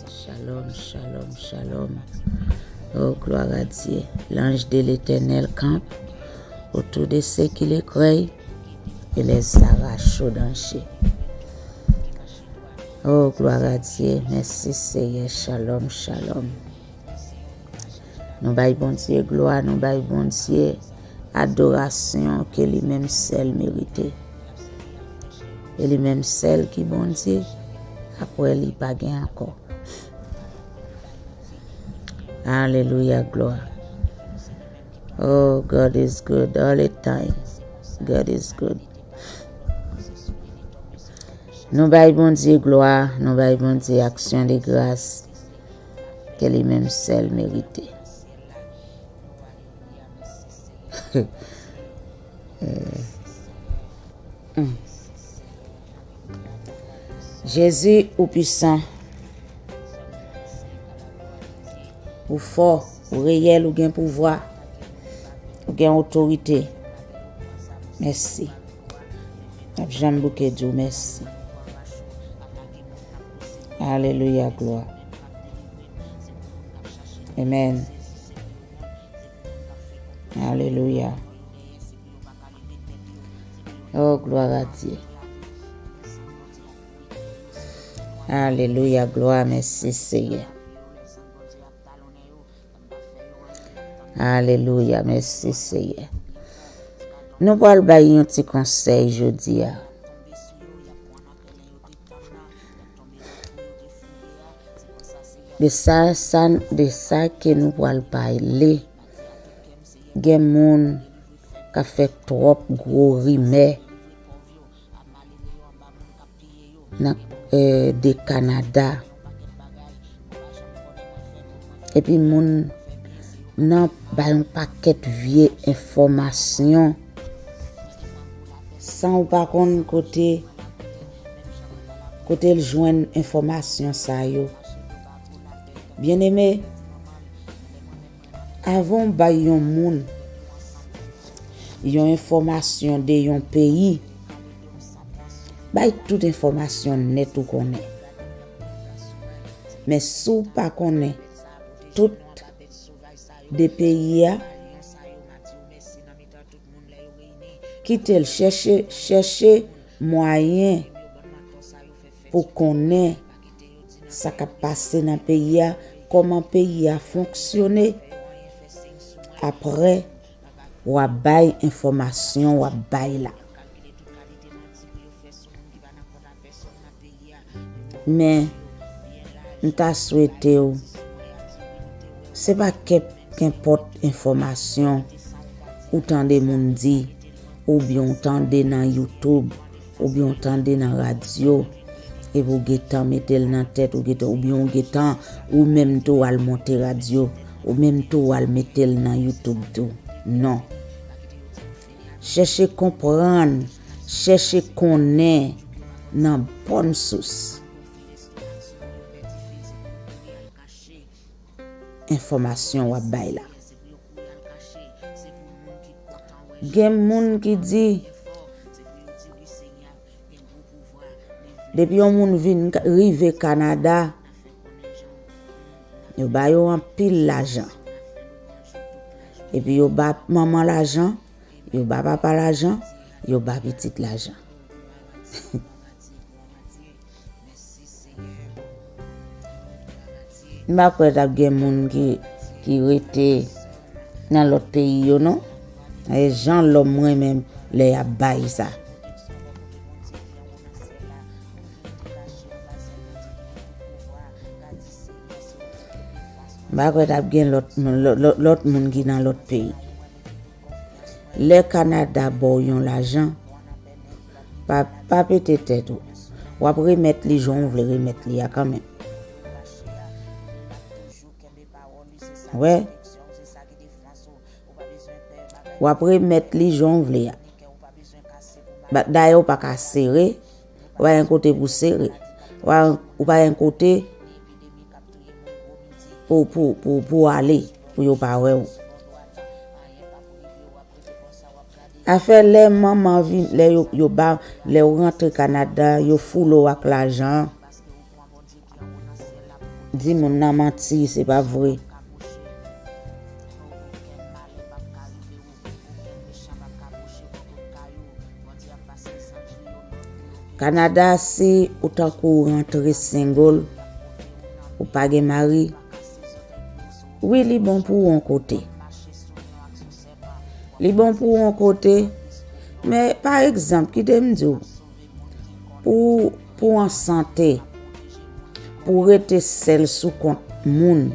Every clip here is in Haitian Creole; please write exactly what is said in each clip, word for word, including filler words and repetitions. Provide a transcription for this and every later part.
Shalom, shalom, shalom. Oh, gloire à Dieu. L'ange de l'Éternel campe autour de ceux qui le craignent et les arrache au danger. Oh, gloire à Dieu. Merci, Seigneur. Shalom, shalom. Nou bay Bondye glwa, nou bay Bondye adorasyon ke li menm sèl merite. E li menm sèl ki Bondye, apre li pa gen ankò. Alelouya, glwa. Oh, God is good all the time. God is good. Nou bay Bondye glwa, nou bay Bondye aksyon de gras ke li menm sèl merite. Eh. Mm. Jezi, ou pwisan. Ou fò, ou reyèl, ou gen pouvwa, ou gen otorite. Mèsi. M ap janm bouke di w mèsi. Alelouya, glwa. Amen. Alelouya. Oh, gloire à Dieu. Alelouya, glwa, mèsi, Seyè. Alelouya, mèsi, Seyè. Nou pral bay yon ti konsèy jodi a. De sa, sa, de sa ke nou pral pale, gen moun k ap fè twòp gwo rimè nan, eh, de Kanada. Epi moun nan bay yon pakèt vye enfòmasyon san ou pa konn kote, kote l jwenn enfòmasyon sa yo. Byeneme, avan w bay yon moun yon enfòmasyon de yon peyi, bay tout enfòmasyon nèt ou konnen. Men si w pa konnen tout de peyi a, kite l chèche, chèche mwayen pou konnen sa k ap pase nan peyi a, kòman peyi a fonksyone. Apre, w a bay enfòmasyon w ap bay la. Men, m ta swete w, se pa kenp-, kenpòt enfòmasyon ou tande moun di, oubyen w tande nan YouTube, oubyen w tande nan radyo, epi w gentan mete l nan tèt, ou gentan, oubyen w gentan, ou menm tou w al monte radyo, ou menm tou w al mete l nan YouTube tou. Non. Chèche konprann, chèche konnen nan bòn sous enfòmasyon w ap bay la. Gen moun ki di, depi yon moun vin ka-, rive Kanada, yo ba yo anpil lajan. Epi yo ba manman lajan, yo ba papa lajan, yo ba pitit lajan. M pa kwè t ap gen moun ki, ki rete nan lòt peyi yo, non. E jan lòm renmen lè y ap bay sa. M pa kwè t ap gen lòt, lòt, lòt moun ki nan lòt peyi. Lè Kanada ba w yon lajan, pa, pa pete tèt ou. W ap remèt li jan w vle remèt li a kanmenm. Wè. W ap remèt li jan w vle a. Ba-, dayè, ou pa ka sere, ou pa gen kote pou sere. Ou pa, ou pa gen kote pou, pou, pou, pou ale, pou yo pa wè w. Afè lè manman vin, lè yo, yo ba, lè w rantre Kanada, yo foule w ak lajan. di moun nan manti, se pa vre. Kanada, si ou tankou ou rantre single, ou pa gen mari, wi, li bon pou ou yon kote. Li bon pou ou yon kote, men pa egzanp, kite m di w, pou, pou an sante, pou w rete sèl sou kont moun,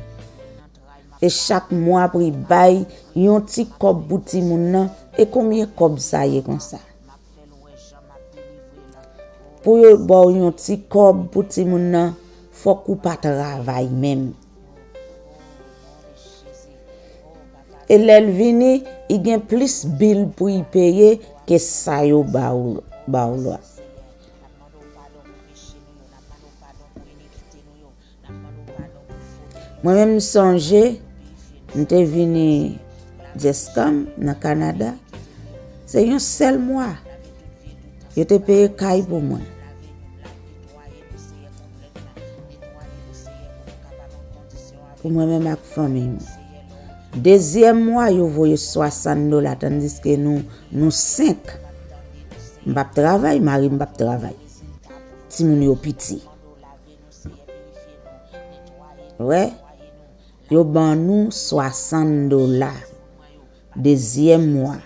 e chak mwa pou y bay yon ti kòb pou timoun nan, e konbyen kòb sa ye konsa? Pou yo ba w yon ti kòb pou timoun nan, fòk ou pa travay menm. E lè l vini, li gen plis bil pou l peye ke sa yo ba w, ba w la. Mwen menm, m sonje, m te vini Jescam nan Kanada. Se yon sèl mwa. Yo te peye kay pou mwen. Pou mwen menm ak fanmi mwen. Dezyèm mwa, yo voye swasant dola, tandiske nou, nou senk. M p ap travay, mari m p ap travay. Timoun yo piti. Wè, yo ban nou swasant dola. Dezyèm mwa.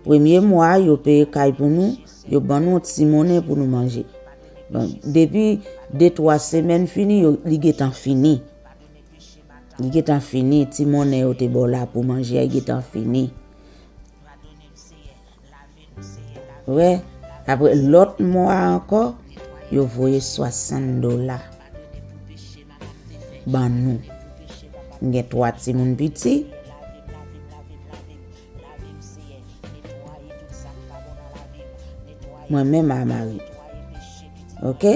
Premye mwa, yo peye kay pou nou, yo ban nou yon ti monnen pou nou manje. Bon, depi de, twa semèn fini, yo, li gentan fini. Li gentan fini, ti monnen yo te ba w la pou manje a, li gentan fini. Wè, apre lòt mwa ankò, yo voye swasant dola ban nou. M gen twa timoun piti. Mwen menm a mari. Oke?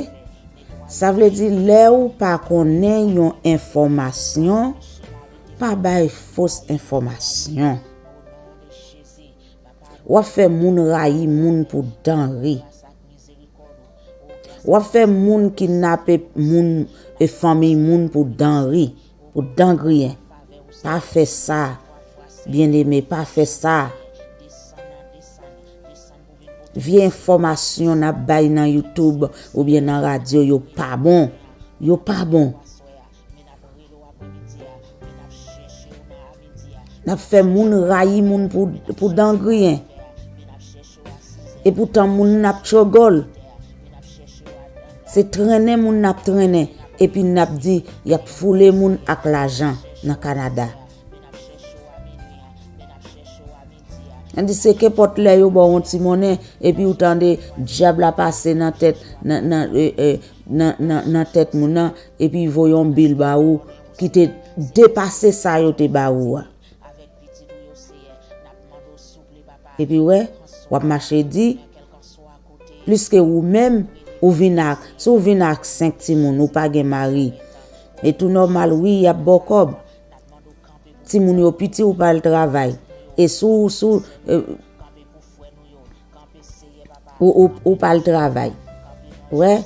Sa vle di, lè ou pa konnen yon enfòmasyon, pa bay fos enfòmasyon. W ap fè moun rayi moun pou danri. W ap fè moun kidnape moun e fanmiy moun pou danri, pou dangriyen. Pa fè sa, byeneme, pa fè sa. Vye enfòmasyon n ap bay nan YouTube oubyen nan radyo, yo pa bon. Yo pa bon. N ap fè moun rayi moun pou, pou dangriyen. Epoutan moun n ap tchogòl. Se trennen moun n ap trennen. Epi n ap di y ap foule moun ak lajan nan Kanada. Tandis ke kenpòt lè yo ba w yon ti monnen, epi ou tande dyab la pase nan tèt, nan, nan, e, e, nan, nan, nan tèt moun nan, epi voye yon bil ba ou ki te depase sa yo te ba ou a. Epi wè, w ap mache di, pliske ou menm, ou vin ak, si w vin ak senk timoun, ou pa gen mari, e tou nòmal, wi, y ap ba w kòb. Timoun yo piti, ou pa al travay. E si w, si w, e, ou, ou, ou pa al travay. Wè.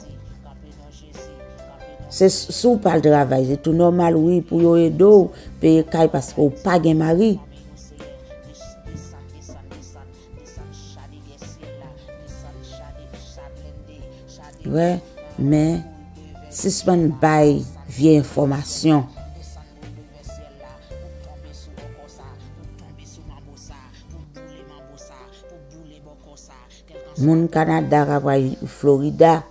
Se s-, si w pa al travay, se tou nòmal, wi, pou yo ede w peye kay paske w pa gen mari. Wè, men sispann bay vye enfòmasyon. Moun Kanada k ap al Florida,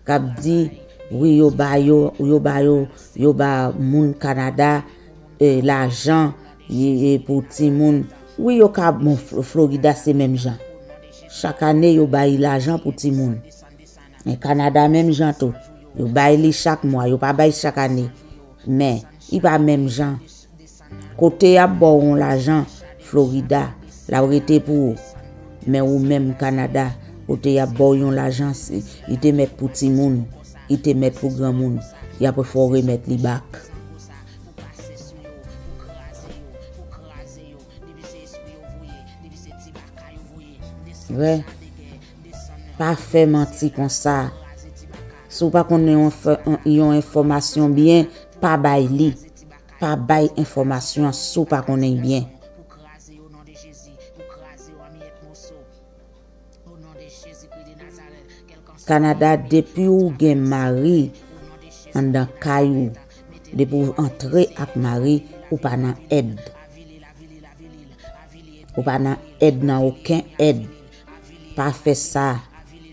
k ap di, wi, yo ba yo, yo ba yo, yo ba moun Kanada, e, lajan, e, e, pou timoun. Wi, yo ka, bon, Fl-, Florida se menm jan. Chak ane, yo bay lajan pou timoun. Men Kanada menm jan tou. Yo bay li chak mwa, yo pa bay chak ane. Men, li pa menm jan. Kote y ap ba w yon lajan, Florida, l ap rete pou ou. Men ou menm Kanada, kote y ap ba w yon lajan, se, li te mèt pou timoun, li te mèt pou granmoun, y ap fè w remèt li back. Wè, pa fè manti konsa. Si w pa konnen yon fè- yon enfòmasyon byen, pa bay li. Pa bay enfòmasyon an si w pa konnen l byen. Kanada, depi w gen mari anndan kay ou, depi w antre ak mari, ou pa nan èd. Ou pa nan èd, nan okenn èd. Pa fè sa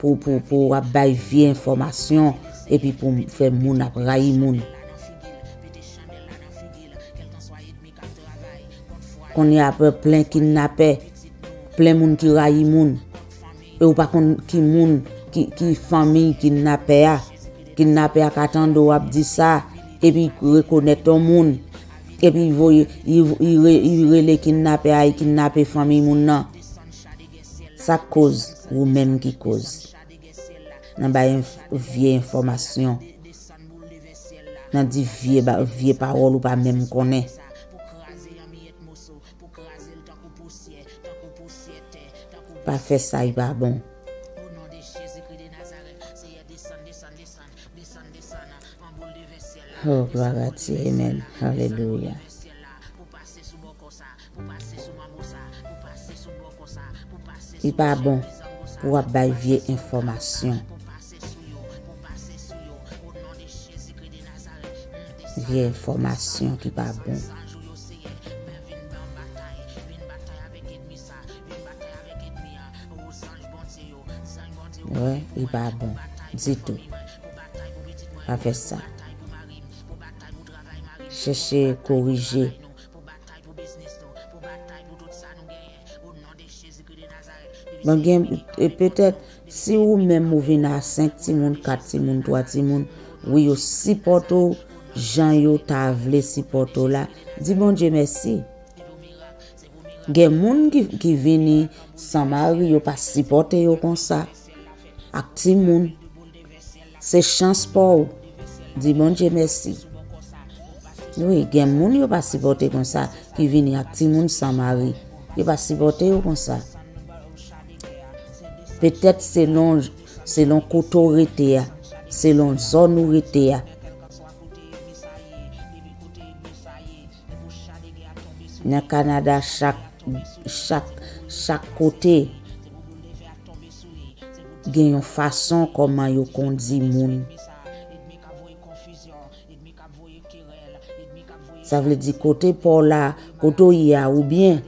pou, pou, pou w ap bay vye enfòmasyon epi pou fè moun ap rayi moun. Kounye a, plen kidnapè, plen moun ki rayi moun. E ou pa konn ki moun, ki, ki fanmi kidnapè a. Kidnapè a ka tande w ap di sa, epi rekonèt yon moun. Epi voye, li, li re- li rele kidnapè a, li kidnape fanmi moun nan. Sa k koz? Ou menm ki koz. Nan bay enf- vye enfòmasyon. Nan di vye, ba- vye pawòl ou pa menm konnen. Pa fè sa, li pa bon. Oh, gloire à Dieu. Amen. Alelouya. Li pa bon pou w ap bay vye enfòmasyon. Vye enfòmasyon ki pa bon. Wi, li pa bon ditou. Pa fè sa. Chèche korije. Bon, gen, e petèt, si ou menm ou vin a senk timoun, kat timoun, twa timoun, wi, yo sipòte w jan yo ta vle sipòte w la, di Bondye mèsi. Gen moun ki, ki vini san mari, yo pa sipòte yo konsa. Ak timoun. Se chans pa w. Di Bondye mèsi. Wi, gen moun yo pa sipòte konsa, ki vini ak timoun san mari. Yo pa sipòte yo konsa. Petèt selon, selon kote w rete a, selon zòn ou rete a. Nan Kanada, chak, chak, chak kote gen yon fason kòman yo kondi moun. Sa vle di kote pa w la, kote w ye a, ou byen.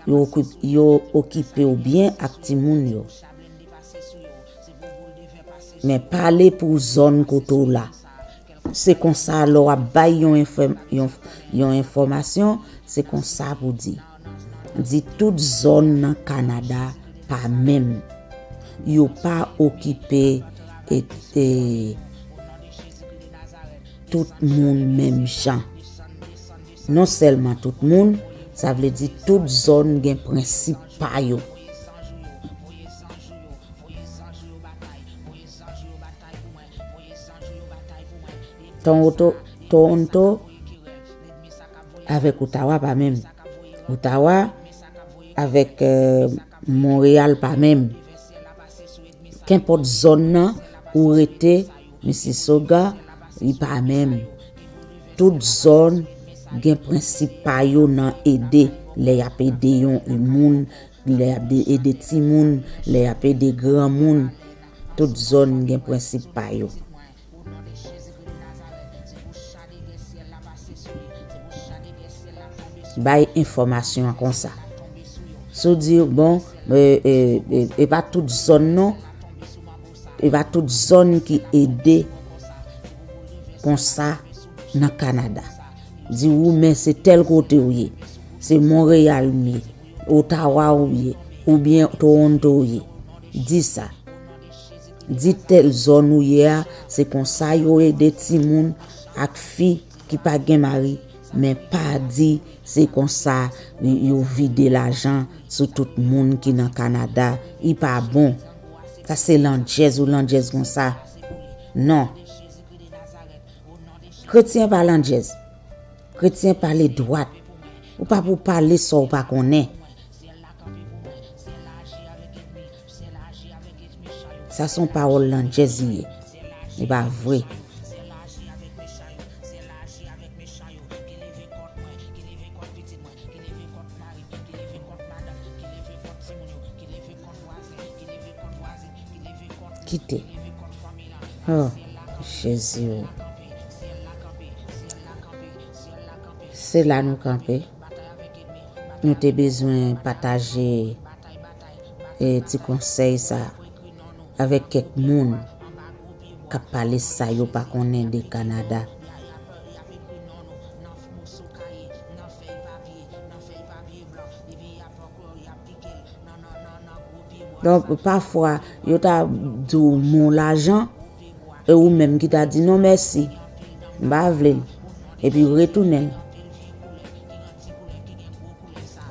Yo okip- yo okipe w byen ak timoun yo. Men pale pou zòn kote w la. Se konsa lè w ap bay yon enfòm- yon, yon enfòmasyon, se konsa pou di. Di tout zòn nan Kanada pa menm. Yo pa okipe e, e, tout moun menm jan. Non sèlman tout moun, sa vle di tout zòn gen prensip pa yo. Toronto, Toronto avèk Ottawa pa menm. Ottawa avèk, euh, Montréal pa menm. Kenpòt zòn nan ou rete, Mississauga, li pa menm. Tout zòn gen prensip pa yo nan ede, lè y ap ede yon moun, lè y ap de- ede timoun, lè y ap ede granmoun. Tout zòn gen prensip pa yo. Bay enfòmasyon an konsa. Si w di, bon, e, e, e, e pa tout zòn non, e pa tout zòn ki ede konsa nan Kanada. Di ou, men se tèl kote w ye. Se Monreyal m ye, Ottawa w ye, oubyen Toronto w ye. Di sa. Di tèl zòn ou ye a, se konsa yo ede timoun ak fi ki pa gen mari, men pa di se konsa yo vide lajan sou tout moun ki nan Kanada. Li pa bon. Sa se landjèz ou landjèz konsa. Non. Kretyen pa landjèz. Kretyen pale dwat. Ou pa pou pale sa w pa konnen. Sa se yon pawòl landjèz li ye. Li pa vre. Kite. Oh, Jezi o. Se la nou kanpe. Nou te bezwen pataje, eh, ti konsèy sa avèk kèk moun k ap pale sa yo pa konnen de Kanada. Donk, pafwa, yo ta di w mo lajan, e ou menm ki ta di non mèsi, m pa vle l, epi retounen l.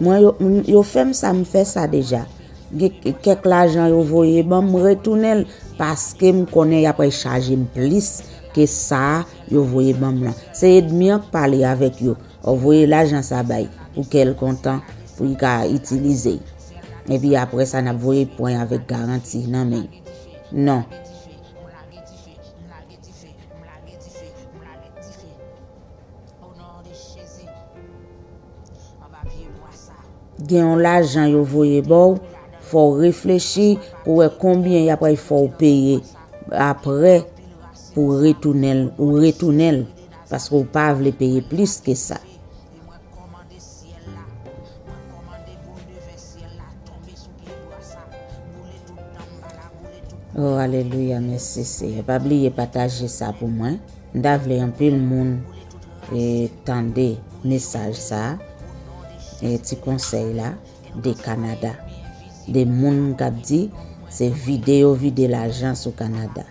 Mwen, yo, m- yo fè m sa, m fè sa deja. Gen k- kèk lajan yo voye ban m, m retounen l, paske m konnen y ap al chaje m plis ke sa yo voye ban m lan. Se ènmi an k pale avèk yo. Ou voye lajan sa bay pou kè l kontan, pou li ka itilize l. Epi apre sa, n ap voye pwen avèk garanti nan men l. Non. Gen yon lajan yo voye ba w, fò w reflechi pou w wè konbyen y ap fò w peye apre pou w retounen l, ou retounen l, paske w pa vle peye plis ke sa. Oh, alelouya, mèsi Seyè. Pa bliye pataje sa pou mwen. M ta vle anpil moun, e, tande mesaj sa, e, ti konsèy la, de Kanada. De moun k ap di, se vide yo vide lajan sou Kanada.